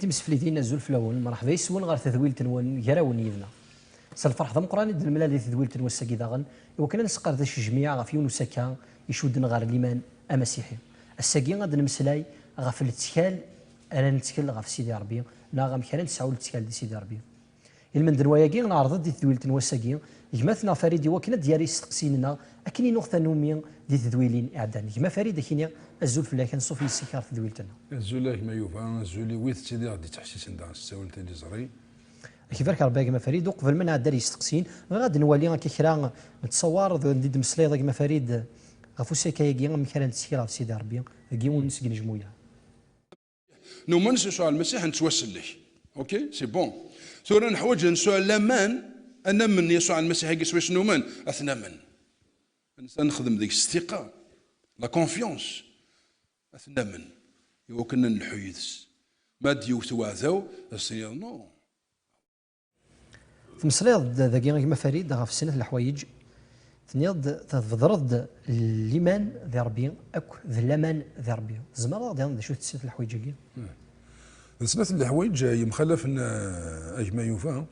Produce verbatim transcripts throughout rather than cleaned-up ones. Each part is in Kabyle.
Timseflidin, azul fell-awen, mreḥba yes-wen ɣer tedwilt-nwen Gar-awen yid-neɣ. S lferḥ d ameqqran i d-nemlal di tedwilt n wass-agi daɣen, i wakken ad nesqerdec jmiɛ ɣef yiwen usaka icudden ɣer liman amasiḥi. Ass-agi ad d-nemmeslay ɣef lettkal ara nettkel ɣef Sidi Ṛebbi, neɣ amek ara nesɛu lettkal di Sidi Ṛebbi. Ilmend n wayagi, neɛreḍ-d di tedwilt n wass-agi gma-tneɣ Farid i wakken ad d-yerr isteqsiyen-nneɣ akken i nuɣ tannumi di tedwilin iɛeddan. Gma Farid, ad k-iniɣ azul fell-ak, anṣuf yes-k ɣer tedwilt-nneɣ. Azul a gma Yuba, azul i wid d tid i ɣ-d-ittḥessisen daɣen s ttawil tiliẓri. Ak ibarek Rebbi a gma Farid. Uqbel ma nɛeddi ar yisteqsiyen, bɣiɣ ad nwali akka kra n ttṣawar d, d i d-meslayeḍ a gma Farid ɣef usaka-agi, amek ara nettkel ɣef Sidi Ṛebbi deg yiwen seg inejmuyaɛ. Numen s Yasuɛ Lmasiḥ, nettwasellek. Ok, c'est bon. Tura neḥwaǧ ad nesɛu laman, ad namen Yasuɛ Lmasiḥ-agi swayes numen, ad t-namen. Ad nexdem deg-s ttiqa, la confiance, ad t-namen, i wakken ad nleḥḥu yid-s. Ma d-yewwet uɛdaw, ad s-tiniḍ non. Temmeslayeḍ-d dagi a gma Farid ɣef snat leḥwayeǧ, tenniḍ-d tbedreḍ-d liman di Ṛebbi akk d laman di Ṛebbi. Tzemreḍ ad ɣ-d-tiniḍ d acu-t snat leḥwayeǧ-agi? D snat n leḥwayeǧ yemxalafen, eh, a gma Yuba,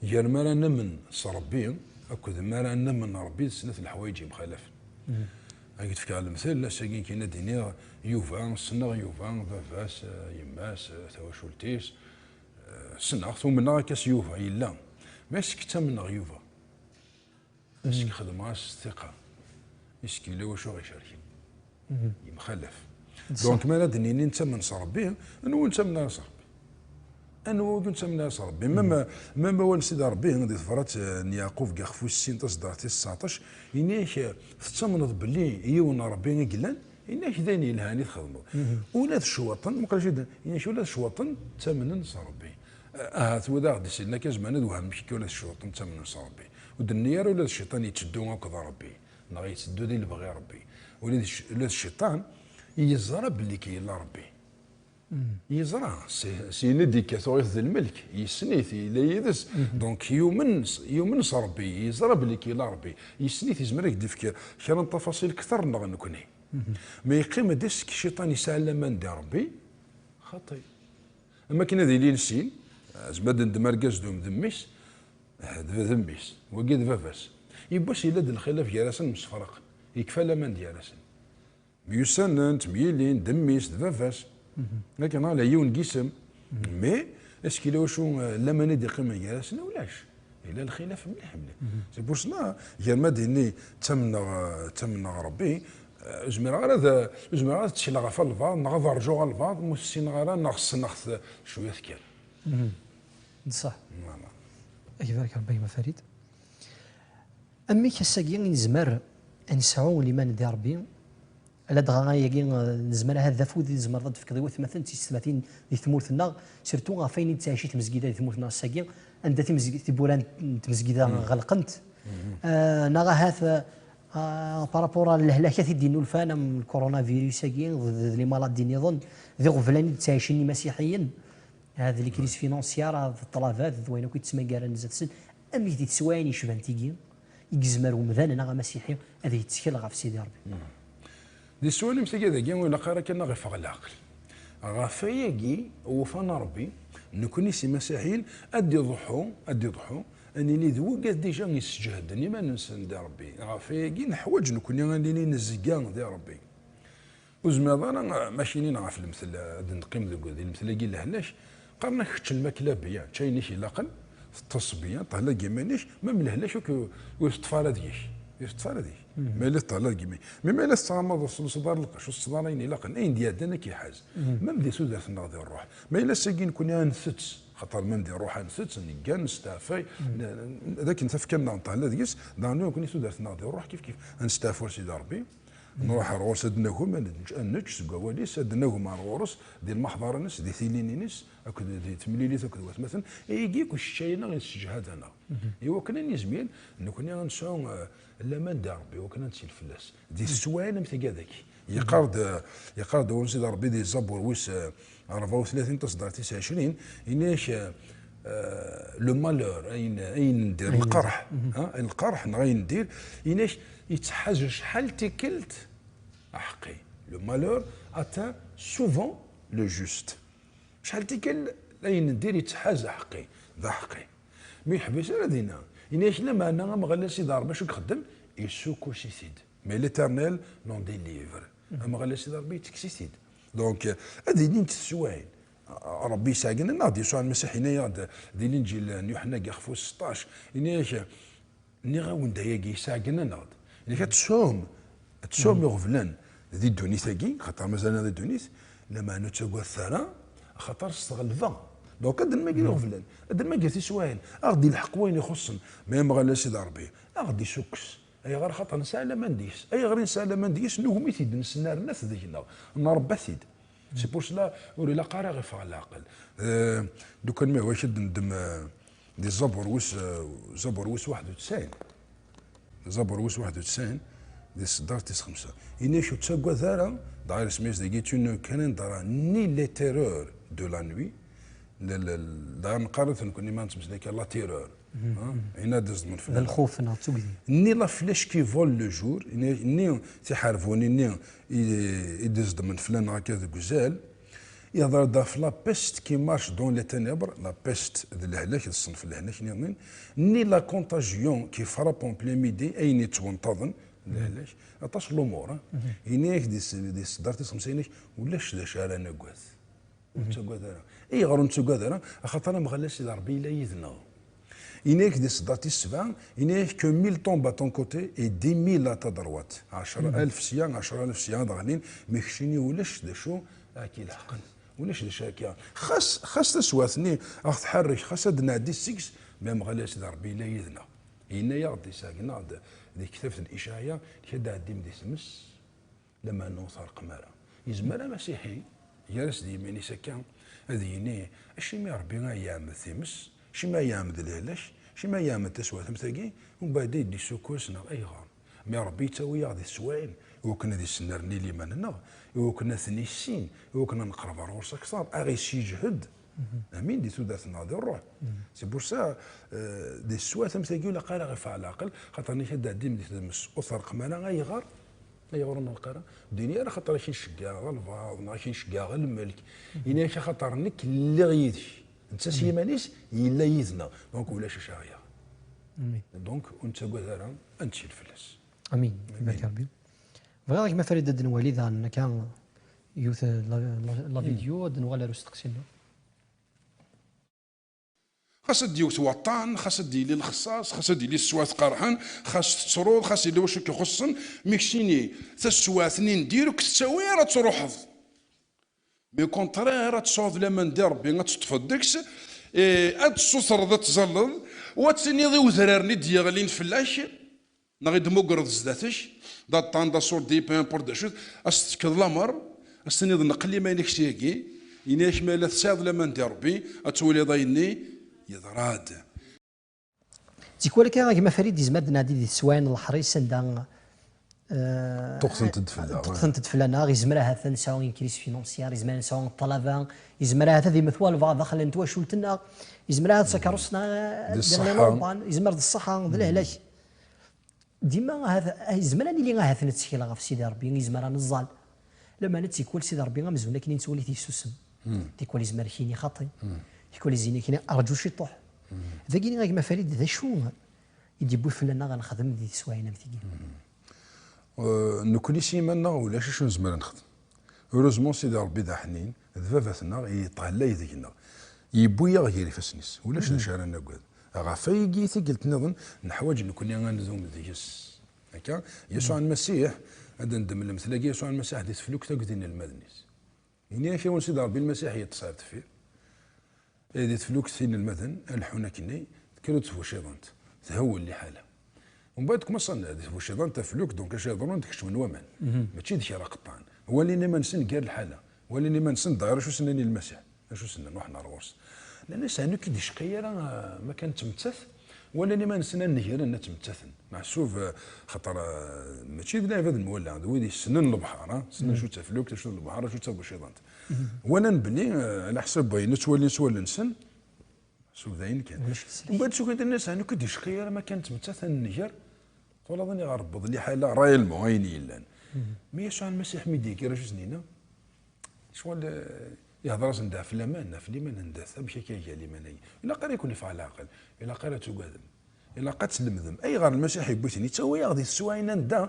gar mi ara namen s Ṛebbi akked mi ara namen Ṛebbi, d snat n leḥwayeǧ yemxalafen. Ad k-d-fkeɣ lemtel, ass-agi kan ad d-iniɣ Yuba, ssneɣ Yuba, baba-s, eh, yemma-s, eh, tawacult-is, eh, ssneɣ-t, umneɣ akka s Yuba, yella. Mais est-ce que ttamneɣ Yuba? Est-ce que xedmeɣ-as ttiqa? Est-ce que yella wacu ɣ-icerken? Yemxalaf. Donc, mi ara d-nini nettamen s Ṛebbi, anwa ur nettamen ara s Ṛebbi? Anwa ur nettamen ara s Ṛebbi? Même, même awal n Sidi Ṛebbi, di tebrat, eh, n Yeɛqub, deg ixef wis sin, taṣeddart tis tseɛṭac, ini-ak, eh, tettamneḍ belli yiwen n Ṛebbi i yellan? Ini-ak d ayen yelhan i txedmeḍ. Ula d ccwaṭen, meqqar acu i d-, ini-ak ula d ccwaṭen ttamnen s Ṛebbi. Eh, ahat wid ara ɣ-d-isellen akka zemren ad wehmen amek akka ula d ccwaṭen ttamnen s Ṛebbi. Ur d-nenni ara ula d cciṭan yetteddu akked Ṛebbi, neɣ yetteddu di lebɣi Ṛebbi. Ula d cc-, ula d cciṭan yeẓra belli k-, yella Ṛebbi. Yeẓra, s-, syin i d-yekka tuɣ-it d lmelk, yessen-it, yella yid-s. Donc, yumen s-, yumen s Ṛebbi, yeẓra belli k-, yella Ṛebbi. Yessen-it, yezmer ad k-d-yefk kra n tafaṣil kter neɣ nekni. Ma yeqqim-d, est-ce que cciṭan yesɛa laman di Ṛebbi? Xaṭi. Am akken ad ilin sin, eh, zma d-, d-, d-, argaz d um-, d mmi-s, eh, d, d mmi-s, wagi d baba-s. Yiwwas yella-d lxilaf gar-asen, msefraqen. Yekfa laman gar-asen. Myussanen, ttemyilin, d mmi-s, d baba-s. Akken ala yiwen n yisem. Mais, est-ce que yella wacu, eh, laman i d-iqqimen gar-asen? Ulac. Yella lxilaf mliḥ, mliḥ. C'est pour cela, gar ma d-inni ttamneɣ, eh, ttamneɣ Ṛebbi, eh, ur zmireɣ ara ad, ur zmireɣ ara ad ttekleɣ ɣef albaɛḍ, neɣ ad rǧuɣ albaɛḍ, ma ur t-ssineɣ ara, neɣ ssneɣ-t cwiya kan. D ṣṣeḥ. Voilà. Ak ibarek Ṛebbi a gma Farid. Amek ass-agi i nezmer ad nesɛu liman di Ṛebbi? Ladɣa ayagi, eh, nezmer ahat d afud i tzemreḍ ad d-tefkeḍ i watmaten d tisetmatin di tmurt-nneɣ, surtout ɣef wayen i d-tettɛici tmezgida di tmurt-nneɣ ass-agi, anda timezg-, tiwwura n, n tmezgida ɣelqent. Eh, neɣ ahat, eh, par rapport ar lehlakat i d-innulfan am lkurunavirus-agi d, d, d les maladies nniḍen, d iɣeblan i d-ttɛicin imasiḥiyen. Hadi la crise financière, hadi ṭṭlabat, d wayen akk yettmagaren zdat-sen. Amek di teswayin yecban tigi i yezmer umdan neɣ amasiḥi ad yettkel ɣef Sidi Ṛebbi? Di teswayin am tigi dagi, ur ilaq ara kan ad ɣ-iffeɣ leɛqel. Ɣef ayagi, ufan Ṛebbi, nekni s imasiḥiyen, ad d-iḍḥu, ad d-iḍḥu, ad nini d wigad déjà yesǧehden iman-nsen di Ṛebbi. Ɣef ayagi, neḥwaǧ nekni ad nili nezga di Ṛebbi. Ur zmireḍ ara, ma kinin ɣef lemtel, ad neqqim deg, di lemtel-agi lehlak, qqaren-ak kečč lmakla bien, čč ayen i k-ilaqen, teṭṭes bien, teṭṭhalaḍ iman-ik, même lehlak ur k-, ur teṭṭef ara deg-k, ur teṭṭef ara deg-k. Ma yella teṭṭhalaḍ iman-ik. Mais ma yella tettɣamaḍ ur tettlusuḍ ara lqecc, ur tettesseḍ ara ayen ilaqen, ayen d-iɛeddan ad k-iḥaz. Même di tudert-nneɣ di ṛṛuḥ. Ma yella ass-agi nekni ad ntett, xaṭer même di ṛṛuḥ ad ntett, neggan, nesteɛfay, n-, n-, d akken tafekka-nneɣ neṭṭhal deg-s, daɣen nekni tudert-nneɣ di ṛṛuḥ kif kif, ad nesteɛfu ar Sidi Ṛebbi. Nruḥ ar ɣur-s ad nagem, ad nečč, ad nečč seg wawal-is, ad nagem ar ɣur-s di lmeḥḍar-ines, di tilin-ines, akked di temlilit akked watmaten, ayagi akk ccetkayen-a i nesseǧhad-aneɣ. I wakken ad nizmir, nekni ad nesɛu, eh, laman di Ṛebbi, i wakken ad nettkel fell-as. Di teswayin am tigi ad ak. Yeqqar-d, yeqqar-d Sidi Ṛebbi di Zabur wis, eh, rebɛa u tlatin taṣeddart tis ɛecrin, ini-ak, eh, eh, le malheur, ayen, ayen n dir, lqerḥ, ha, lqerḥ neɣ ayen n dir, ini-ak yettḥaz acḥal tikkelt aḥeqqi. Le malheur atteint souvent le juste. Acḥal tikkal Ayen n dir yettḥaz aḥeqqi, d aḥeqqi. Mi yeḥbis ara dinna, yenna-yak lameɛna Ameɣlal Sidi Ṛebbi acu i ixeddem? Yessukkus-it-id. Mais l'Éternel n'en délivre. Ameɣlal Sidi Ṛebbi yettekkes-it-id. Donc, ad ilint teswayin. Ṛebbi yesɛeggen-aneɣ-d, Yasuɛ Lmasiḥ yenna-yaɣ-d di Linǧil n Yuḥenna deg ixef wis seṭṭac, yenna-yak, nniɣ-awen-d ayagi, yesɛeggen-aneɣ-d. Yenna-yak ad tsuɣem, ad tsuɣem iɣeblan di ddunit-agi, xaṭer mazal-aneɣ di ddunit, lameɛna ur ttagadet ara, axaṭer s tɣelba. Donc, ad d-nmager iɣeblan, ad d-nmager tiswayin, ad ɣ-d-ilḥeq wayen ixuṣṣen, mais Ameɣlal Sidi Ṛebbi, ad ɣ-d-isukkes. Ayɣer? Xaṭer nesɛa laman deg-s. Ayɣer i nesɛa laman deg-s? Nugem-it-id, nesnerna-t deg-neɣ, nṛebba-t-id. C'est pour cela, ur ilaq ara ɣ-iffeɣ leɛqel. Euh, lukan ma yehwa-k ad d-neddem, euh, di Zabur wis, euh, Zabur wis waḥed u tesɛin. Zabur wis waḥed u tesɛin, di tseddart tis xemsa. Ini-ak ur ttagad ara, dɣa isem-is dagi, tu ne craindras ni les terreurs de la nuit, la, la, la, neqqar-iten nekkni ma nettmeslay kan la terreur. Ayen ad d-iẓedmen fell-aneɣ. D lxuf neɣ d tugdi. Ni la flèche qui vole le jour, ni, ni tiḥerbunin-nni i, i d-iẓedmen fell-aneɣ akka deg uzal. Ihḍer-d ɣef la peste qui marche dans les ténèbres, la peste d lehlak, d ṣṣenf n lehlak niḍen, ni la contagion qui frappe en plein midi, ayen yettwenṭaḍen, d lehlak. Aṭas n lumuṛ, ah. Ini-ak di s-, di tseddart tis xemsa, ini-ak ulac d acu ara nagad. Ur nettagad ara. Ayɣer ur nettagad ara? Axaṭer Ameɣlal Sidi Ṛebbi yella yid-neɣ. Ini-ak di tseddart tis sebɛa, ini-ak que mille tombent à ton côté et dix mille à ta droite. Ɛecra alef sya, ɛecra alef sya ad ɣlin, mi keččini ulac d acu ara k-ilḥeqen. Ulac d acu ara k-yaɣen. Xas, xas taswiɛt-nni a ɣ-tḥerrek, xas ad d-nɛeddi seg-s, mais Ameɣlal Sidi Ṛebbi yella yid-neɣ. Yenna-yaɣ-d, yesɛeggen-aɣ-d di tektabt n Icɛaya, ad d-tɛeddim di tmes, lameɛna ur tɣerqem ara. Yezmer amasiḥi, gar-as d yiman-is akka, ad yini, acimi Ṛebbi ay iɛemmed times? Acimi ay iɛemmed lehlak? Acimi ay iɛemmed taswiɛt am tagi? Umbeɛd ay d-issukkus neɣ ayɣer? Mi Ṛebbi yettawi-yaɣ di teswayin, iwakken ad isnerni liman-nneɣ, iwakken ad ten-issin, iwakken ad neqreb ar ɣur-s akteṛ, ad ɣ-issiǧhed. Amin, di tudert-nneɣ, di ṛṛuḥ. C'est pour ça, euh, di teswiɛt am tagi, ur ilaq ara ɣ-iffeɣ leɛqel, xaṭer nekk ad d-ɛeddim di tmes, ur tɣerqem ara, ayɣer? Ayɣer ur nɣelleq ara? Ur d-ini ara axaṭer ad k-nceggeɛ ɣer lbaḍ, neɣ ad k-nceggeɛ ɣer lmelk. Ini-ak axaṭer nekk lliɣ yid-k. Netta s yiman-is yella yid-neɣ. Donc ulac acu aɣ-yaɣ. Donc ur nettagad ara, ad nettkel fell-as. Amin. Amin. Barek Ṛebbi. Bɣiɣ a gma Farid ad d-nwali daɣen akka yiwet la, la, la vidéo, ad d-nuɣal ar usteqsi-nneɣ. Xas ad d-yewwet waṭṭan, xas ad d-yili lexṣaṣ, xas ad d-yili teswiɛt qerḥen, xas tettruḍ, xas yella wacu i k-ixuṣṣen, mi keččini taswiɛt-nni n diri ur k-tettawi ara ad truḥeḍ. Mais au contraire, ad tesɛuḍ laman di Ṛebbi, ad teṭṭfeḍ deg-s, eh, ad tessutreḍ ad tẓalleḍ, u ad tiniḍ i wedrar-nni d-yeɣlin fell-ak, neɣ i d-tmugreḍ zdat-k, d aṭṭan, d aṣurdi, peu importe d acu-t, ad s-tefkeḍ lamer, ad s-tiniḍ neqqel iman-ik syagi, ini-ak ma yella tesɛiḍ laman di Ṛebbi, ad twaliḍ ayenni yeḍra-d. Tikwal akka, a gma Farid, yezmer ad d-nɛeddi di teswayin n leḥris anda, eh, ṭṭuqtent-d fell-aɣ, ṭṭuqtent-d fell-aneɣ, yezmer ahat ad nesɛu une crise financière, yezmer ad nesɛu ṭṭlaba, yezmer ahat ad immet walbeɛḍ daxel n twacult-nneɣ, yezmer ahat d takeṛṛust-nneɣ, eh, d ṣṣeḥḥa, yezmer d lehlak. Dima ahat, yezmer ad nili ahat nettkel ɣef Sidi Ṛebbi, yezmer ad neẓẓal. Lameɛna tikwal Sidi Ṛebbi amzun akken i nettwali-t yessusem. Tikwal yezmer ad k-yini xaṭi. Tikwal yezmer ad k-yini rǧu ciṭuḥ. Dagi, a gma Farid, d acu i d-yewwi fell-aneɣ ad nexdem di teswayin am tigi? Euh, nekkni s yiman-nneɣ ulac acu nezmer ad nexdem. Heureusement, Sidi Ṛebbi d aḥnin, d baba-tneɣ, yeṭhellay deg-neɣ. Yewwi-yaɣ gar ifassen-is. Ulac d acu ara nagad. Ɣef wayagi, tikkelt nniḍen, neḥwaǧ nekkni ad ndum deg-s. Akka, Yasuɛ Lmasiḥ, ad d-neddem lemtel-agi, Yasuɛ Lmasiḥ di teflukt akked inelmaden-is. Ini-ak, awen Sidi Ṛebbi Lmasiḥ yeṭṭes ar deffir. Eh, di teflukt inelmaden, ad leḥḥun akkenni, tekker-d tbuciḍant, thewwel liḥala. Mbeɛd kmaṣan di tbuciḍant, taflukt, donc acu yeḍrun, d kecmen waman. Mačči d kra qeṭṭan. Walin iman-nsen gar lḥala. Walin iman-nsen d ɣir acu s-nnan i Lmasiḥ. Acu s-nnan, ruḥen ar ɣur-s. Nnan-as, "Ɛni ur k-id-icqi ara, ah, ma kan ttmettat?" Walan iman-nsen ad negren ad ttmettaten. Meḥsub, ah, xaṭer, ah, mačči d lɛibad n wala, d wid yessnen lebḥer, ah, ssnen acu d taflukt, acu d lebḥer, acu d tabuciḍant. Walan belli, ah, ɛla ḥsab wayen ttwalin s wallen-nsen, meḥsub d ayen kan. Mbeɛd sukkan-d nnan-as, "Ɛni ur k-id-icqi ara ma kan ttmettat ad nger?" Twalaḍ aniɣer rebbeḍ liḥala, réellement, ayen yellan. Mi Yasuɛ Lmasiḥ mi d-yekker acu s-nina? Ccɣel, eh, Ihder-asen-d ɣef laman, ɣef liman n dat. Amek akka iga liman-agi? Ilaq ara iken-ifeɣ leɛqel. Ilaq ara tugadem. Ilaq ad tlemdem. Ayɣer Lmasiḥ yewwi-ten? Yettawi-aɣ di teswiɛin anda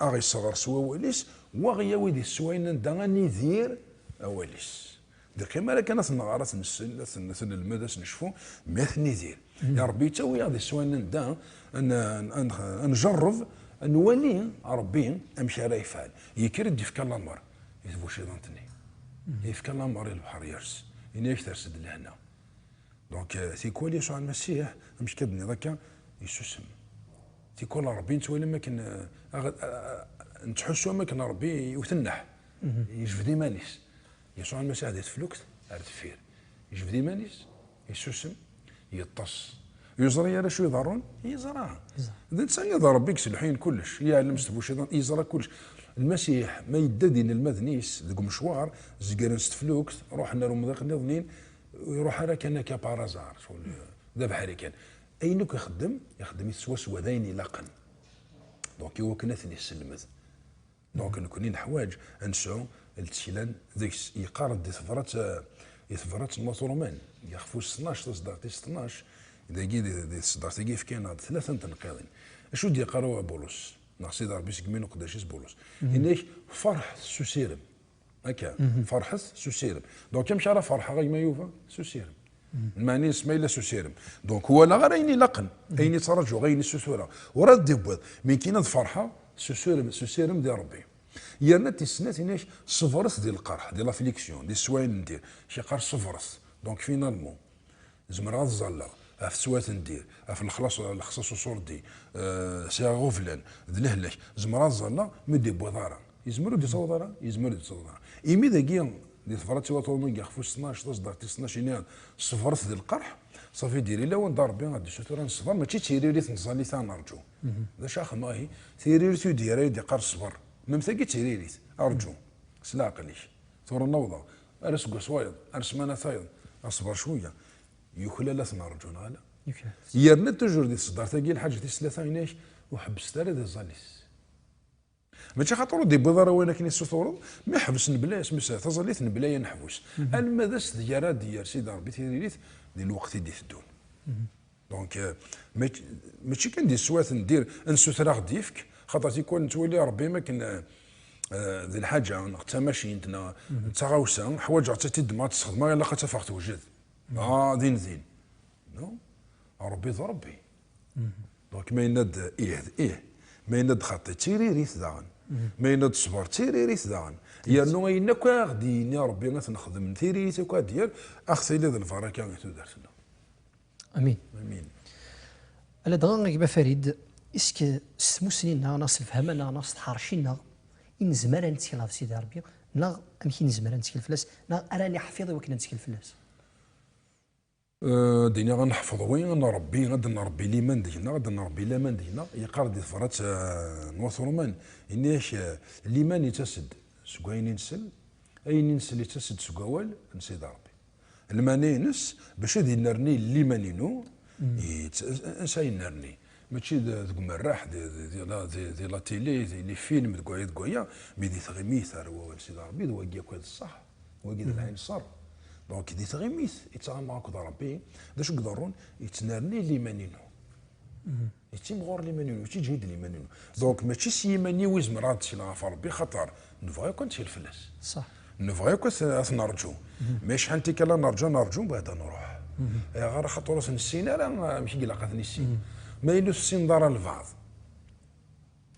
aɣ-isɣer s wawal-is, wa ɣ-yawi di teswiɛin anda ad nidir awal-is. Di qima ara kan ad t-nɣer, ad t-nessen, ad t-n-, ad t-nelmed, ad t-necfu, mi ad t-nidir. Ya Ṛebbi yettawi-aɣ di teswiɛin anda ad n-, ad n-, ad njerreb, ad nwali Ṛebbi amek ara yefɛel. Yekker-d yefka lamer i tbuciḍant-nni. Yefka lamer i lebḥer yers. Yenna-yak ters-d lehna. Donc, euh, tikwal Yasuɛ Lmasiḥ, amek ad d-nniḍ akka, yessusem. Tikwal Ṛebbi nettwali am akken, euh, aɣ-, a-, a-, nettḥussu am akken Ṛebbi iwet nneḥ, yejbed iman-is. Yasuɛ Lmasiḥ di teflukt ar deffir. Yejbed iman-is, yessusem, yeṭṭes. Ur yeẓri ara acu iḍerrun? Yeẓra. D netta i d Ṛebbi i yesselḥuyen kullec, yeɛlem s tbuciḍant, yeẓra kullec. Lmasiḥ, ma yedda d inelmaden-is deg umecwar, zegren s teflukt, ruḥen ar umḍiq nniḍen, ur iruḥ ara kan akka par hasard, ccɣel d abeḥri kan. Ayen akk ixeddem, ixeddem-it swaswa d ayen ilaqen. Donc, i wakken ad ten-yesselmed. Donc, nekkni neḥwaǧ ad nesɛu lettkla deg-s. Yeqqar-d di tebrat, eh, di tebrat n Wat Ṛuman, ixef wis tnac, taṣeddart tis tnac, dagi di, di tṣeddart-agi yefkan-aɣ-d tlata n tenqiḍin. Acu d-yeqqar Bulus? Neɣ Sidi Ṛebbi segmi n uqeddac-is Bulus. Yenna-ak, ferḥet s usirem. Akka, ferḥet s usirem. Donc, amek ara ferḥeɣ a gma Yuba? S usirem. Lmeɛna-ines ma yella s usirem. Donc, walaɣ ara ayen ilaqen, ayen i ttṛaǧuɣ, ayen i ssutureɣ. Ur ad d-iwwiḍ. Mi kan ad ferḥeɣ, s usirem, s usirem di Ṛebbi. Yerna tis snat, yenna-ak, ṣebret di lqerḥ, di l'affliction, di sswayen n dir. Yeqqar ṣebret. Donc, finalement, zemreɣ ad ẓalleɣ ɣef teswiɛt n dir, ɣef lexlaṣ, lexṣaṣ uṣurdi, eh, sɛiɣ iɣeblan, d lehlak, zemreɣ ad ẓalleɣ, mi d-iwwiḍ ara. Yezmer ur d-yettaweḍ ara? Yezmer ur d-yettaweḍ ara. Imi dagi, di tebrat i Wat Ṛuman ɣef wis tnac, taṣeddart tis tnac, yenna-d, ṣebret di lqerḥ, ça veut dire, yella wanda Ṛebbi ad d-isutur ad neṣber, mačči d tiririt n tẓallit ara nerǧu. D acu axemma ihi? Tiririt ur d-yerra ad d-iqqar ṣber. Même tagi d tiririt, arǧu, s leɛqel-ik. Tura nawḍeɣ, ar aseggas wayeḍ, ar ssmana tayeḍ, aṣber cwiya. Yuklal ad t-nerǧu, neɣ ala? Yuklal. Yerna toujours di tṣeddart-agi, lḥaǧa tis tlata, yenna-ak, ur ḥebbset ara di tẓallit. Mačči xaṭer ur d-iwwiḍ ara wayen akken i tessutureḍ, mi ḥebsen bla, asmi s-, taẓallit n bla aneḥbus. Alma d as-d-yerra ad d-yerr Sidi Ṛebbi tiririt di lweqt i d-iteddun. Donc, euh, mač-, mačči kan di teswiɛt n dir, ad nsuter ad ɣ-d-yefk, xaṭer tikwal nettwali Ṛebbi am akken, euh, euh, d lḥaǧa, neɣ d tamacint, neɣ d taɣawsa, ḥwaǧeɣ-tt ad tt-id-ddmeɣ, ad tt-sxedmeɣ, ilaq ad tt-afeɣ tewjed. Ah, din din. Non. Ṛebbi d Ṛebbi. Donc, ma yenna-d ih, d ih. Ma yenna-d xaṭi, d tiririt daɣen. Ma yenna-d ṣber, d tiririt daɣen. Yernu ayen akk ara ɣ-d-yini Ṛebbi ad t-nexdem, d tiririt akk ara d-yerr, ad ɣ-tili d lbaraka i tudert-nneɣ. Amin. Amin. Ala dɣa, a gma Farid, est-ce que s tmussni-nneɣ, neɣ s lefhama-nneɣ, neɣ s tḥerci-nneɣ, i nezmer ad nettkel ɣef Sidi Ṛebbi, neɣ amek i nezmer ad nettkel fell-as, neɣ ara niḥfiḍ i wakken ad nettkel fell-as? Euh, d-iniɣ ad neḥfeḍ wi, ad nṛebbi, ad nṛebbi liman deg-neɣ, ad nṛebbi laman deg-neɣ. Yeqqar di tebrat, euh, n Wat Ṛuman, yenna-ak, euh, liman yettas-d seg wayen i nsel, ayen i nsel yettas-d seg wawal n Sidi Ṛebbi. Lmeɛna-ines, bac ad yennerni liman-inu, yett-, ansa yennerni? Mačči d-, deg umerreḥ, di, di, di la, di, di la télé, di les films, deg waya, deg waya, mi di tɣimit ar wawal n Sidi Ṛebbi, d wagi akk i d ṣṣeḥ. Wagi d lɛinṣer. Donc, di tɣimit, yettɣama akked Ṛebbi, d acu i iḍerrun? Yettnerni liman-inu. Yettimɣur liman-inu, yettǧeyyed liman-inu. Donc, mačči s yiman-iw i zemreɣ ad ttekleɣ ɣef Ṛebbi, xaṭer nebɣa akk ad nettkel fell-as. Ṣṣeḥ. Nebɣa akk ad t-, ad t-nerǧu. Ma acḥal n tikkal ad nerǧu, ad nerǧu, mbeɛd ad nṛuḥ. Ayɣer? Axaṭer ur t-nessin ara amek i ilaq ad t-nissin. Ma yella ur tessineḍ ara lbeɛḍ,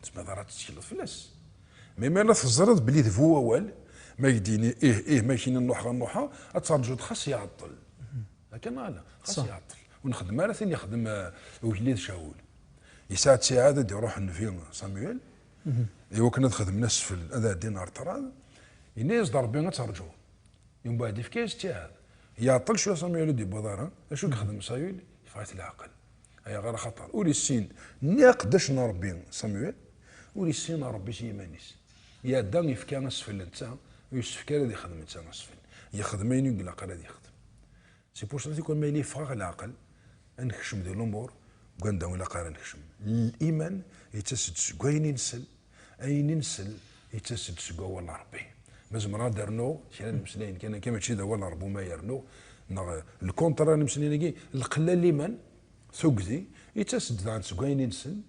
tzemreḍ ara ad tettekleḍ fell-as. Mais ma la teẓriḍ belli d bu wawal, ma k-d-yini ih, ih, ma k-yini nruḥ, nruḥ, ad terǧuḍ xas iɛeṭṭel. Akka neɣ ala? Xas iɛeṭṭel. Ur nxeddem ara tin yexdem, eh, ugellid Cawul. Yesɛa ttiɛad ad d-iruḥ nnbi Samuel, i wakken ad xedmen asfel, ad ɛeddin ɣer ṭṭrad. Yenna-yas-d Ṛebbi ad terǧuḍ. Mbeɛd, yefka-yas ttiɛad. Iɛeṭṭel cwiya Samuel, ur d-yewwiḍ ara. Acu i yexdem Sayul? Yeffeɣ-it leɛqel. Ayɣer? Axaṭer ur yessin ni aqeddac n Ṛebbi Samuel, ur yessin Ṛebbi s yiman-is. Iɛedda, yefka asfel netta, ur yessefk ara ad yexdem netta asfel. Yexdem ayen ur ilaq ara ad yexdem. C'est pour ça, tikwal ma yella yeffeɣ-aɣ leɛqel, ad nekcem di lumuṛ deg wanda ur ilaq ara nekcem. Liman yettas-d seg wayen i nsel, ayen i nsel yettas-d seg wawal n Ṛebbi. Ma zemreɣ ad d-rnuɣ kra n imeslayen kan akka, mačči d awal n Ṛebbi ma yernu, neɣ lkuntra n imeslayen-agi, lqella n liman, tugdi, yettas-d daɣen seg wayen i nessen,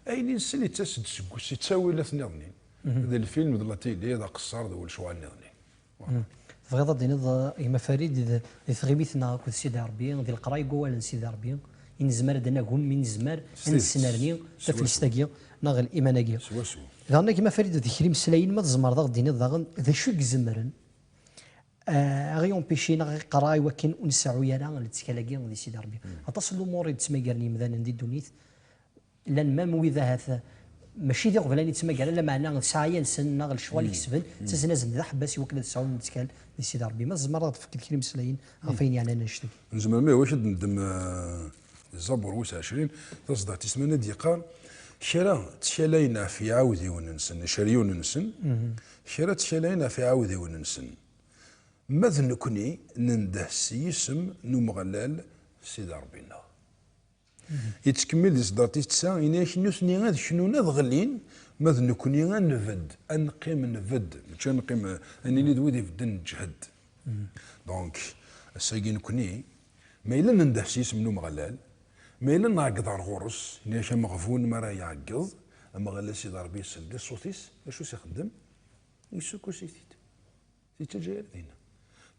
ayen i nessen yettas-d seg, si ttawilat nniḍen. D lfilm, d la télé, d aqeṣṣer, d lecɣal nniḍen. Tebɣiḍ ad d-tiniḍ, eh, gma Farid, d, di tɣimit-nneɣ akked Sidi Ṛebbi, di leqraya n wawal n Sidi Ṛebbi, i nezmer ad d-nagem, mi nezmer ad nesnerni taflest-agi neɣ liman-agi. Swaswa. Daɣen a gma Farid, di kra imeslayen, ma tzemreḍ ad ɣ-d-tiniḍ daɣen d acu i izemren, eh, ad ɣ-yumpici neɣ ad ɣ-iqerreɛ i wakken ur nseɛɛu ara lettkal-agi di Sidi Ṛebbi. Aṭas n lumuṛ i d-ttmagaren yimdanen di ddunit, llan même wid ahat mačči d iɣeblan i ttmagaren, lameɛna sɛaya-nsen neɣ lecɣal i kesben, ttazen-asen-d d aḥebbas i wakken ad sɛun lettkal di Sidi Ṛebbi. Ma tzemreḍ ad ɣ-d-tefkeḍ kra imeslayen ɣef wayen yeɛnan annect-agi? Nezmer ma iwacu ad d-neddem, eh, Zabur wis ɛecrin, taẓeddart-is, ma d-yeqqar: kra ttkalayen ɣef iɛawdiwen-nsen, iceryunen-nsen, kra ttkalayen ɣef iɛawdiwen-nsen. Ma d nekni, nendeh s yisem n Umeɣlal, Sidi Ṛebbi-nneɣ. Yettkemmil di tẓeddart-is tessa, ini-ak: nutni ad knun, ad ɣlin, ma d nekni ad nbedd, ad neqqim nbedd, mačči ad neqqim, ad nili d wid ibedden neǧhed. Donc, ass-agi nekni, ma yella nendeh s yisem n Umeɣlal, ma yella nɛeggeḍ ar ɣur-s, ini-ak ameɣbun mi ara iɛeggeḍ, Ameɣlal Sidi Ṛebbi isell-d ṣṣut-is, acu s-ixeddem? Yessukkus-it-id. Yettaǧǧa-yi dinna.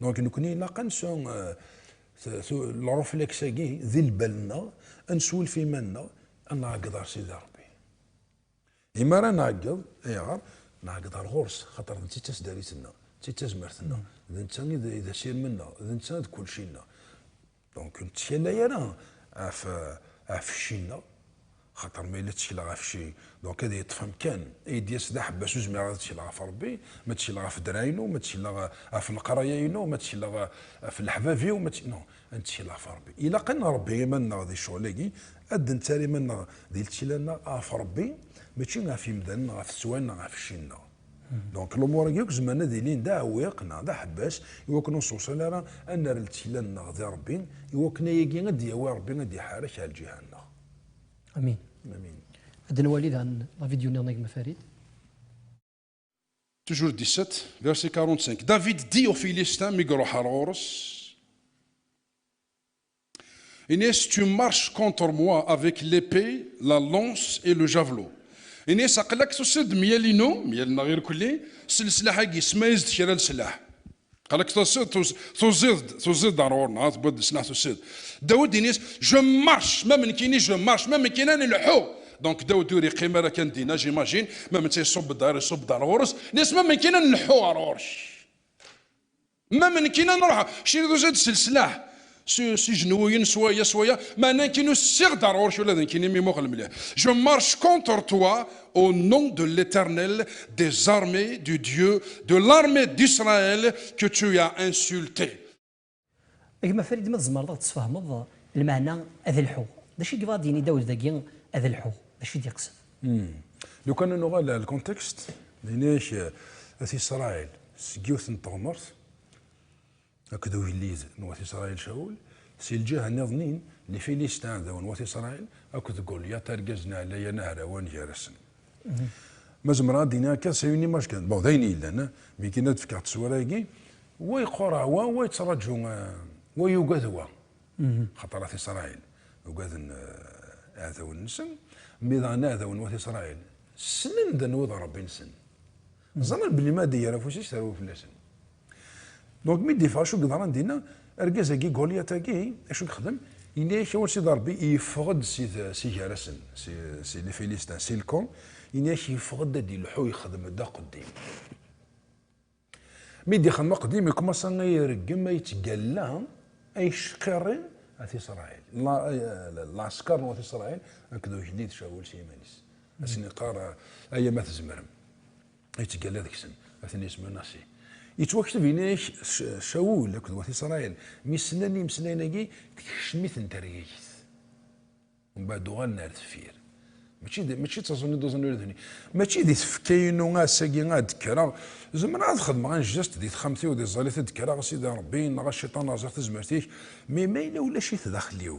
Donc, nekni ilaq ad nesɛu, euh, t-, t-, le réflexe-agi di lbal-nneɣ, ad neswel f iman-nneɣ, ad nɛeggeḍ ar Sidi Ṛebbi. Imi ara nɛeggeḍ, ayɣer? Nɛeggeḍ ar ɣur-s, xaṭer d netta i d taseddarit-nneɣ, d netta i d tazmert-nneɣ, d netta i d, i d asirem-nneɣ, d netta i d kulci-nneɣ. Donc, ur nettkalay ara ɣef, ɣef cci-nneɣ, xaṭer ma yella ttekleɣ ɣef cci, donc ad yeṭṭef amkan, ad d-yas d aḥebbas, ur zmireɣ ad ttekleɣ ɣef Ṛebbi, ma ttekleɣ ɣef ddreɛ-inu, ma ttekleɣ ɣef leqraya-inu, ma ttekleɣ ɣef leḥbab-iw, ma ttek-, non, ad nettkel ɣef Ṛebbi. Ilaq ad nṛebbi iman-nneɣ di ccɣel-agi, ad d-nettarra iman-nneɣ di lettkal-nneɣ ɣef Ṛebbi, mačči ɣef yimdanen, ɣef teswiɛin, neɣ ɣef cci-nneɣ. Donc, lumuṛ-agi akk zemren ad ilin d aɛewwiq neɣ d aḥebbas i wakken ur nessewṣal ara ad nerr lettkal-nneɣ di Ṛebbi, i wakken ayagi ad d-yawi Ṛebbi ad d-iḥerrek ar lǧiha-nneɣ. Amin. Amin. Ad nwali daɣen la vidéo nniḍen a gma Farid. Toujours dix-sept, verset quarante-cinq. David dit aux Philistins, mi iruḥ ar ɣur-s, Inès, tu marches contre moi avec l'épée, la lance et le javelot. Inès, aql-ak tusiḍ-d myal-inu, myal-nneɣ irkelli, s leslaḥ-agi, semma-yas-d kra n leslaḥ. Aql-ak tusiḍ, tuz-, tuziḍ-d, tuziḍ-d ar ɣur-neɣ, tewwiḍ-d leslaḥ, tusiḍ. Dawed, Inès, je marche, ma nekkini je marche, ma nekkini ad nleḥḥu. Donc Dawed ur yeqqim ara kan dinna, j'imagine, ma netta iṣubb-d ar, iṣubb-d ar ɣur-s, Inès, ma nekkini ad nleḥḥu ar ɣur-k. Ma nekkini ad nruḥ, ciri tusiḍ-d s leslaḥ, s, s ijenwiyen, s waya, s waya, meɛna nekkini usiɣ-d ar ɣur-k ula d nekkini, mi muqel mliḥ. Je marche contre toi au nom de l'Éternel des armées, du Dieu de l'armée d'Israël que tu as insulté. A gma Farid, ma tzemreḍ ad ɣ-d-tesfehmeḍ lmeɛna ad lḥuɣ. D acu i yebɣa ad d-yini Dawed dagi, ad lḥuɣ? D acu i d-yeqsed? Hmm. Lukan ad nuɣal ar le contexte, nini-ak, eh, At Isṛayil, seg yiwet n teɣmert, akked ugellid n Wat Isṛayil Cawul, si lǧiha nniḍen, les Philistins, iɛdawen n Wat Isṛayil, akked Gulyat, argaz n ɛlayan ahrawan gar-asen. Ma zemreɣ ad d-iniɣ akka, c'est une image kan. Bon, d ayen yellan, eh, mi kan ad d-fkeɣ tteswira-agi, wa yeqqur wa, wa yettraǧu, eh, wa yugad wa. Xaṭer At Isṛayil ugaden, eh, iɛdawen-nsen, mi daɣen iɛdawen n Wat Isṛayil ssnen d anwa i d Ṛebbi-nsen. Ẓran belli ma ad d-yerr afus-is, terwi fell-asen. Donc, mi d-yeffeɣ, acu i yeḍran dinna? Argaz-agi, Gulyat-agi, acu i yexdem? Yenna-yak, awal Sidi Ṛebbi, yeffeɣ-d si, si gar-asen, si, si les Philistins, si le camp, yenna-yak, yeffeɣ-d ad d-ilḥu, yexdem-d aqeddim. Mi d-ixdem aqeddim, yekmasa a ireggem, a yettgalla, a yecqiṛi At Isṛayil. La, la, lɛesker n Wat Isṛayil, akked ugellid Cawul s yiman-is. Ad sen-iqqar, "Aya ma tzemrem." Yettgalla deg-sen, ad ten-yesmenasi. Yettwakteb, yenna-yak, C-, Cawul akked Wat Isṛayil, mi slan imeslayen-agi, tekcem-iten tergigt. Mbeɛd uɣalen ar deffir. Mačči d, mačči d taẓuni d uẓuni ula d win. Mačči di tfekka-inu ass-agi ad d-kkreɣ. Zemreɣ ad xedmeɣ un geste di texxamt-iw, di tẓallit ad d-kkreɣ, a Sidi Ṛebbi, neɣ a Cciṭan, rẓiɣ tazmert-ik. Mais ma yella ulac-it daxel-iw,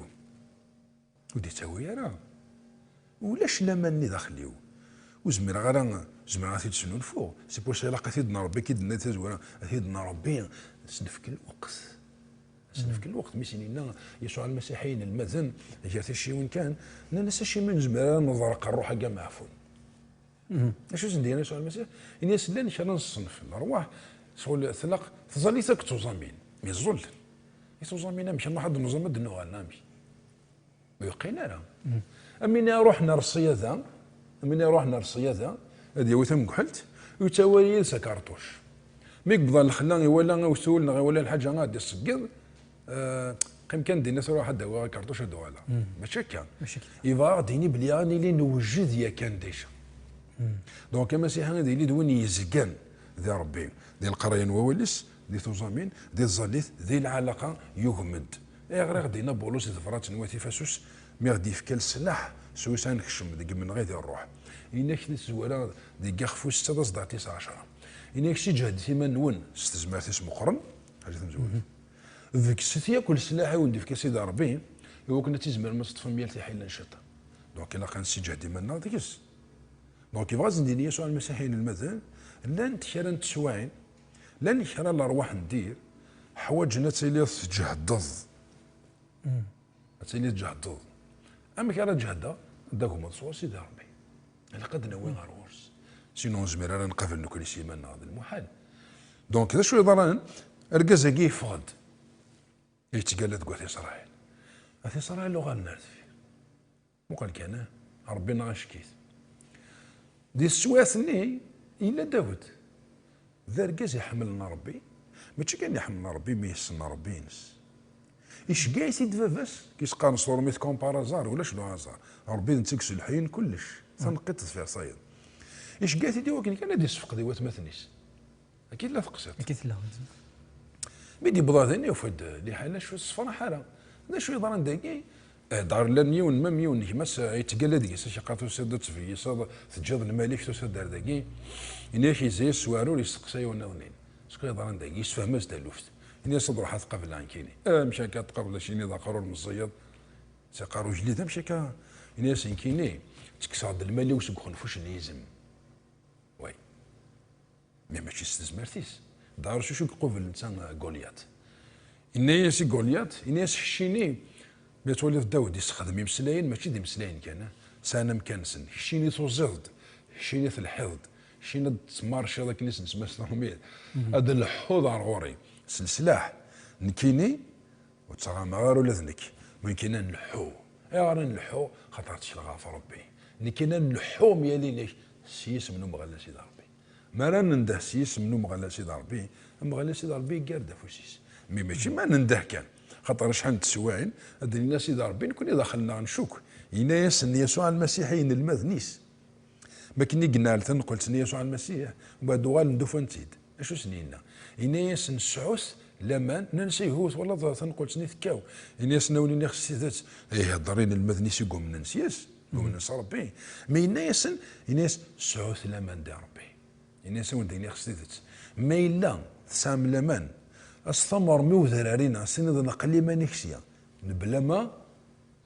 ur d-yettawi ara. Ulac laman-nni daxel-iw. Ur zmireɣ ara, zemreɣ ad t-id-snulfuɣ. C'est pour ça ilaq ad t-id-nṛebbi, akka i d-tenna tazwara, ad t-id-nṛebbi, ad s-nefk lweqt. Ad s-nefk lweqt. Mi s-yenna Yasuɛ Lmasiḥ i yinelmaden, gar ticiwin kan, nnan-as: "Acimi ur nezmir ara ad neḍreq ṛṛuḥ-agi ameɛfun?" Acu i sen-d-yenna Yasuɛ Lmasiḥ? Ini-as: "Llan kra n ṣṣenf n ṛṛwaḥ, ccɣel tlaq tẓallit akked tuẓamin." Mi ẓẓullen. I tuẓamin amek? Nṛuḥ ad d-nuẓam, ad d-nuɣal, neɣ amek? Ur yeqqin ara. Am win iṛuḥen ar ṣṣyada, am win iṛuḥen ar ṣṣyada, ad yawi tamegḥelt, ur yettawali yid-s akarṭuc. Mi yewweḍ ɣer lexla, iwala awtul neɣ iwala lḥaǧa ad d-iṣegged, eh, qqim kan dinna, truḥ ad d-awiɣ akarṭuc ad d-uɣaleɣ. Mačči akka. Mačči akka. Yebɣa ad d-yini belli ad nili newjed yakan déjà. Donc, amasiḥi ad yili d win yezgan di Ṛebbi, di leqraya n wawal-is, di tuẓamin, di tẓallit, di lɛalaqa yugem-d. Ayɣer i ɣ-d-yenna Bulus di tebrat n wat Ifasus, mi ɣ-d-yefka leslaḥ s wis ad nekcem deg imenɣi di ṛṛuḥ? Yenna-k di tazwara deg ixef wis setta, taṣeddart tis ɛecṛa. Yenna-k: "Siǧehdet iman-nwen s tezmert-is meqqren", ḥaǧa tamezwarut. "Beggset yakk leslaḥ i wen-d-yefka Sidi Ṛebbi, i wakken ad tizmirem ad teṭṭfem yal tiḥila n cciṭan." Donc, ilaq ad nessiǧhed iman-nneɣ deg-s. Donc, yebɣa ad sen-d-yini Yasuɛ Lmasiḥ i yinelmaden, llant kra n teswiɛin, llan kra n lerwaḥ n dir, ḥwaǧen ad tiliḍ tǧehdeḍ. Ad tiliḍ tǧehdeḍ. Amek ara ǧehdeɣ? Ad d-agmeḍ sɣur Sidi Ṛebbi. Ilaq ad d-nawi ɣer ɣur-s. Sinon, ur nezmir ara ad nqabel nekkni s yiman-nneɣ, d lmuḥal. Donc, d acu yeḍran? Argaz-agi yeffeɣ-d. Yettgalla deg At Isṛayil. At Isṛayil uɣalen ar deffir. Muqel kan, ah, Ṛebbi neɣ acek-it. Di teswiɛt-nni, yella Dawed. D argaz iḥemmlen Ṛebbi, mačči kan iḥemmel Ṛebbi, mi yessen Ṛebbi-ines. Iceggeɛ-it-id baba-s, kis qqaren s tṛumit comme par hasard, ulac le hasard. Ṛebbi d netta i yesselḥuyen kullec, taneqqiṭ deffir tayeḍ. Iceggeɛ-it-id i wakken kan ad yessefqed i watmaten-is. Akka i tella teqsiṭ. Akka i tella. Mi d-yewweḍ ɣer din, yufa-d liḥala acu tessefraḥ ara. D acu yeḍran dagi? Hḍer llan yiwen, mam yiwen n gma-s, eh, yettgalla deg-s, ak-yeqqar: "Tusiḍ-d ad tbeyyiseḍ, teǧǧiḍ lmal-ik, tusiḍ-d ar dagi." Yenna-yak: "Yezza-yas s weɛrur, yesteqsa yiwen nniḍen-in." Acu yeḍran dagi? Yessefhem-as-d taluft. Yenna-yas: "Ad ruḥeɣ ad t-qableɣ nekkini." "Amek akka ad t-tqableḍ, acimi d aqerru n meẓẓiyeḍ?" Tiqqar ujlid, "Amek akka?" Yenna-yas: "Nekkini ttekkseɣ-d lmal-iw seg uxenfuc n yizem." Way. Mais mačči s tezmert-is. Dawed acu i yequbel netta Gulyat? Yenna-yas i Gulyat, yenna-yas: "Keččini, mi twaliḍ Dawed yessexdem imeslayen, mačči d imeslayen kan, ah, sɛan amkan-nsen. Keččini tuẓiḍ-d, keččini telḥiḍ-d, keččini ad tmarciḍ akken i s-nesma s tṛumit, ad d-leḥḥuḍ ar ɣur-i s leslaḥ. Nekkini, ur ttɣamaɣ ara ula d nekk. Ma nekkini ad nleḥḥu." Ayɣer ad nleḥḥu? Xaṭer ttkel ɣef Ṛebbi. Nekkini ad nleḥḥu myal inek s yisem n Umeɣlal Sidi Ṛebbi. Mi ara nendeh s yisem n Umeɣlal Sidi Ṛebbi, Ameɣlal Sidi Ṛebbi yeggar-d afus-is. Mi mačči ma nendeh kan, xaṭer acḥal n teswiɛin ad d-nini a Sidi Ṛebbi, nekkni daxel-nneɣ ncukk. Yenna-yasen Yasuɛ Lmasiḥ i yinelmaden-is. Mi akken i yenɛel tanqelt n Yasuɛ Lmasiḥ, mbeɛd uɣalen-d ufan-tt-id. Acu sen-yenna? Yenna-yasen: "Sɛut laman." Nnan-as: "Ihi, twalaḍ tanqelt-nni tekkaw." Yenna-yasen: "A wen-iniɣ s tidet, ihedder inelmaden-is i yumnen s yes, yumnen s Ṛebbi." Mi yenna-yasen, yenna-yas: "Sɛut laman di Ṛebbi." Yenna-yas: "A wen-d-iniɣ s tidet, ma yella tesɛam laman, a s-tamrem i udrar-inna, a s-tiniḍ neqqel iman-ik sya, nebla ma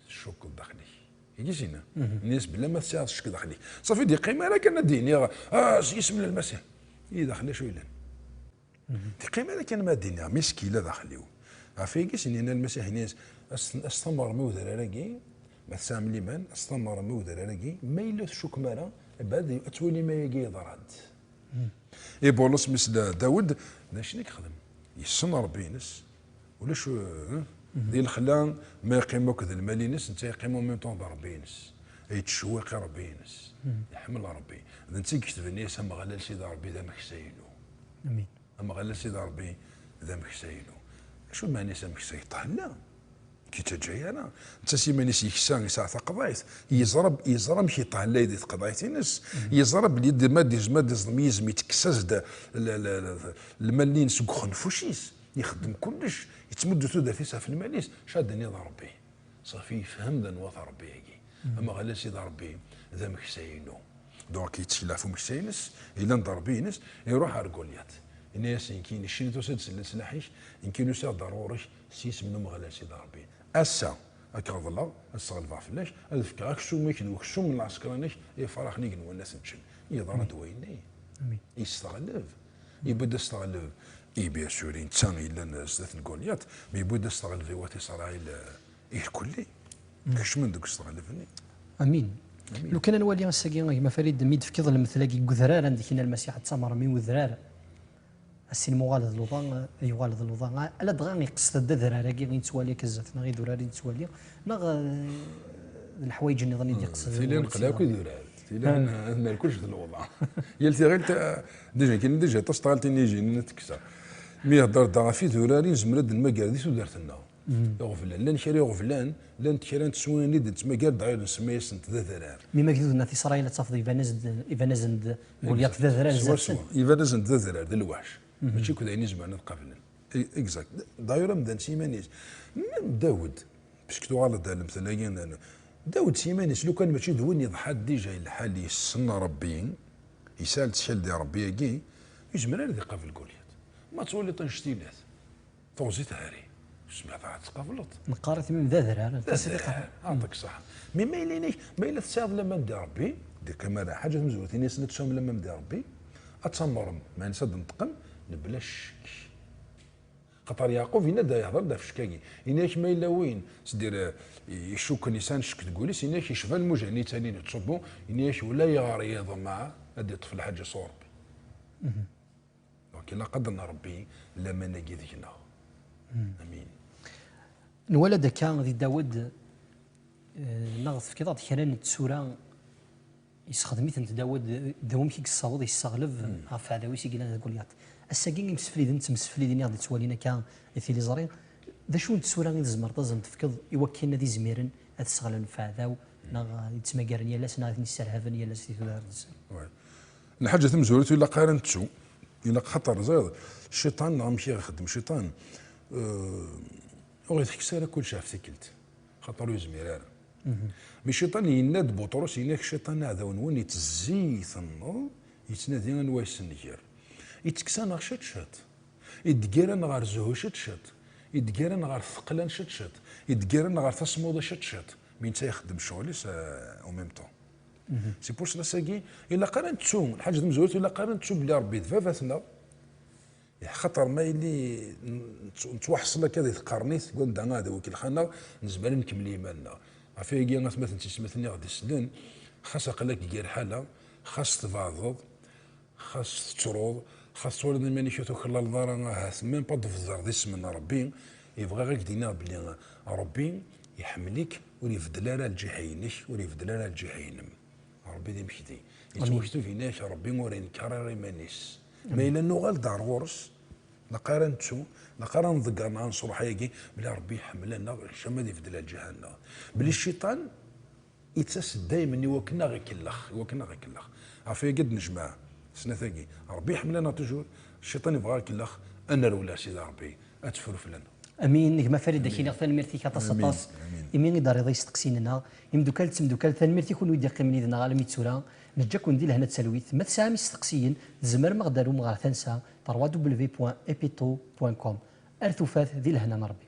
tcukkeḍ daxel-ik." Igi s-yenna. Yenna-yas: "Bla ma tesɛiḍ ccek daxel-ik." Ṣafi, d-iqqim ara kan ad d-iniɣ: "Ah, s yisem n Lmasiḥ." I daxel acu yellan? D-iqqim ara kan ma ad d-iniɣ, mi s-k-yella daxel-iw. Ɣef wayagi s-yenna Lmasiḥ, yenna-yas: "A s-, a s-tamrem i udrar-agi, ma tesɛam liman, a s-tamrem i udrar-agi, ma yella ur tcukkem ara, abɛed ad twalim ayagi yeḍra-d." I Bulus, mi s-, d Dawed, d acu i yexdem? Yessen Ṛebbi-ines. Ulac, eh, di lexla, ma yeqqim akked lmal-ines, netta yeqqim en même temps d Ṛebbi-ines. Yettcewwiq i Ṛebbi-ines. Iḥemmel Ṛebbi. D netta i iketben i-, Ameɣlal Sidi Ṛebbi d ameksa-inu. Amin. Ameɣlal Sidi Ṛebbi d ameksa-inu. Acu meɛna-s ameksa? Yeṭṭhella. Ki ttaǧǧa ara. Netta s iman-is yeksa, yesɛa taqeḍɛit. Yeẓra, yeẓra amek yeṭhellay di tqeḍɛit-ines. Yeẓra belli d-, ma d-, ma d-iẓḍem yizem, yettekkes-as-d l-, l-, l-, lmal-nni seg uxenfuc-is. Ixeddem kullec, yettmuddu tudert-is ɣef lmal-is, acu ad d-tiniḍ a Ṛebbi? Ṣafi yefhem d anwa-t Ṛebbi-agi. Ameɣlal Sidi Ṛebbi d ameksa-inu. Donc, yettkel ɣef umeksa-ines, yellan d Ṛebbi-ines, iruḥ ar Gulyat. Yenna-yas: "Nekkini, keččini tusiḍ-d s leslaḥ-ik, nekkini usiɣ-d ar ɣur-k s yisem n Umeɣlal Sidi Ṛebbi. Ass-a, Ad k-ɣeḍleɣ, ad sɣelbeɣ fell-ak, ad fkeɣ aksum-ik d uksum n lɛesker-inek i yefraxen igenwan ad ten-ččen. Yeḍra-d wayenni. Amin. Yesteɣleb. Yewwi-d asteɣleb i, bien sûr, i netta yellan zdat n Goliat, mais yewwi-d asteɣleb i wat Isṛayil, eh, irkelli. Kecmen deg usteɣleb-nni. Amin. Amin. Lukan ad nwali ass-agi, a gma Farid, mi d-tefkiḍ lemtel-agi deg udrar, anda i k-yenna Lmasiḥ ad tamerem i udrar. Ass-in ma uɣal d luḍa, yuɣal d luḍa. Ala dɣa iqsed-d adrar-agi i nettwali akka zdat-neɣ, idurar i nettwali, neɣ, eh, d leḥwayeǧ nniḍen i d-iqsed? Tili neqla akk idurar. Tili ad n-, ad nerr kullec d luḍa. Yal tiɣilt, eh, déjà, kien déjà aṭas tɣaltin i jinin ad teksa. Mi ihedder da ɣef idurar i nezmer ad d-nmager di tudert-nneɣ. Iɣeblan. Llan kra iɣeblan, llant kra n teswiɛin i d-nettmagar, dɣa nsemma-yasent d adrar. Mi magdud n At Isṛayil ad tafeḍ iban-as-d, iban-asen-d Goliath d adrar zdat-sen. Swaswa. Iban-asen-d d adrar, d lweḥc. Mačči akk d ayen i zemren ad qablen. E-, exact. D'ailleurs, amdan s yiman-is. Même Dawed, puisque tuɣaleḍ-d ar lemtel-agi, n-, Dawed s yiman-is, lukan mačči d win iḍḥan déjà i lḥal yessen Ṛebbi, yesɛa lettkal di Ṛebbi-agi, yezmer ara ad iqabel Goliath. Ma twaliḍ annect-ilat, teɣzi tehri. Smiɣ ad tqableḍ. Neqqar-it mim d adrar, d adrar, ɛṭik ṣṣeḥ. Mi ma yella inek, ma yella tesɛiḍ laman di Ṛebbi, di kamara, ḥaǧa tamezwarut, ini-asen ad tesɛum laman di Ṛebbi, ad tamrem, meɛna ad d-neṭqem, mebla ccek. Xaṭer Yeɛqub yenna-d, yehder-d ɣef ccek-agi. Ini-ak ma yella win, c'est-à-dire, eh, icukken, yesɛan ccek deg wul-is, ini-ak yecba lmuja-nni yettalin yettṣubbu, ini-ak ulayɣer yeḍmeɛ ad d-iṭṭef lḥaǧa sɣur Ṛebbi. Donc, ilaq ad nṛebbi laman-agi deg-neɣ. Amin. Nwala-d akka di Dawed, eh, neɣ tefkiḍ-aɣ-d kra n tsura, yessexdem-itent Dawed, d wamek i yessaweḍ yesseɣleb ɣef uɛdaw-is i yellan d Goliath. Ass-agi, imsefliden d temseflidin i ɣ-d-ittwalin akka i tiliẓri, d acu n tsura i tzemreḍ ad sen-tefkeḍ i wakken ad izmiren ad sseɣlen ɣef uɛdaw, neɣ i ttmagaren yal ass, neɣ i ten-isserhaben yal ass di tudert-nsen? Ouais. Lḥaǧa tamezwarut, ur ilaq ara nettu, ilaq xaṭer, ẓriɣ, cciṭan neɣ amek i ixeddem cciṭan, euh, ur itekkes ara kullec ɣef tikkelt, xaṭer ur yezmir ara. Mi cciṭan yenna-d Buṭrus, yenna-k cciṭan aɛdaw-nwen ittezzi, itenneḍ, yettnadi anwa yessenger. Ittekkes-aneɣ ciṭ ciṭ. Idegger-aneɣ ɣer zzhu ciṭ ciṭ. Idegger-aneɣ ɣer tfeqla n ciṭ ciṭ. Idegger-aneɣ ɣer tasmuḍi ciṭ ciṭ. Mi netta ixeddem ccɣel-is, euh, en même temps. C'est pour cela, ass-agi, ilaq ara nettu, lḥaǧa tamezwarut, ilaq ara nettu belli Ṛebbi d baba-tneɣ. Xaṭer ma yili n-, nettwaḥṣel akka di tqernit, deg wanda aɛdaw ikellex-aneɣ, nezmer ad nkemmel i yiman-nneɣ. Ɣef wayagi, atmaten d tiyessetmatin i ɣ-d-isellen, xas aql-ak deg yir ḥala, xas tbeɛdeḍ, xas tettruḍ, xas twalaḍ iman-ik ur tuklaleḍ ara, ahat même pas d-tbedreḍ isem n Ṛebbi, yebɣa ad k-d-iniɣ belli Ṛebbi iḥemmel-ik, ur ibeddel ara lǧiha-inek, ur ibeddel ara lǧiha-inem. Ṛebbi d imekdi. Amin. Yettwaktub yenna-ak Ṛebbi ur inekkeṛ ara iman-is. Ma yella nuɣal-d ar ɣur-s, ilaq ara nettu, ilaq ara nḍegger neɣ nesruḥ ayagi, belli Ṛebbi iḥemmel-aneɣ, kečč ama ad ibeddel lǧiha-nneɣ. Belli cciṭan, ittas-d daymen i wakken ad ɣ-ikellex, i wakken ad ɣ-ikellex. Ɣef wayagi ad d-nejmeɛ snat-agi. Ṛebbi iḥemmel-aneɣ toujours, cciṭan yebɣa ad ɣ-ikellex, ad nerwel ar Sidi Ṛebbi, ad tefru fell-aneɣ. Amin, gma Farid, ad k-iniɣ tanemmirt-ik aṭas, aṭas. Amin. Imi i d-terriḍ i isteqsiyen-nneɣ, imeddukal d temdukal, tanemmirt i kunwi d-iqqimen yid-neɣ almi d tura. Neǧǧa-ken di lehna d talwit. Ma tesɛam isteqsiyen, tzemrem ad ɣ-d-tarum ɣer tansa, trois W point epito point com. Ar tufat, di lehna n Ṛebbi.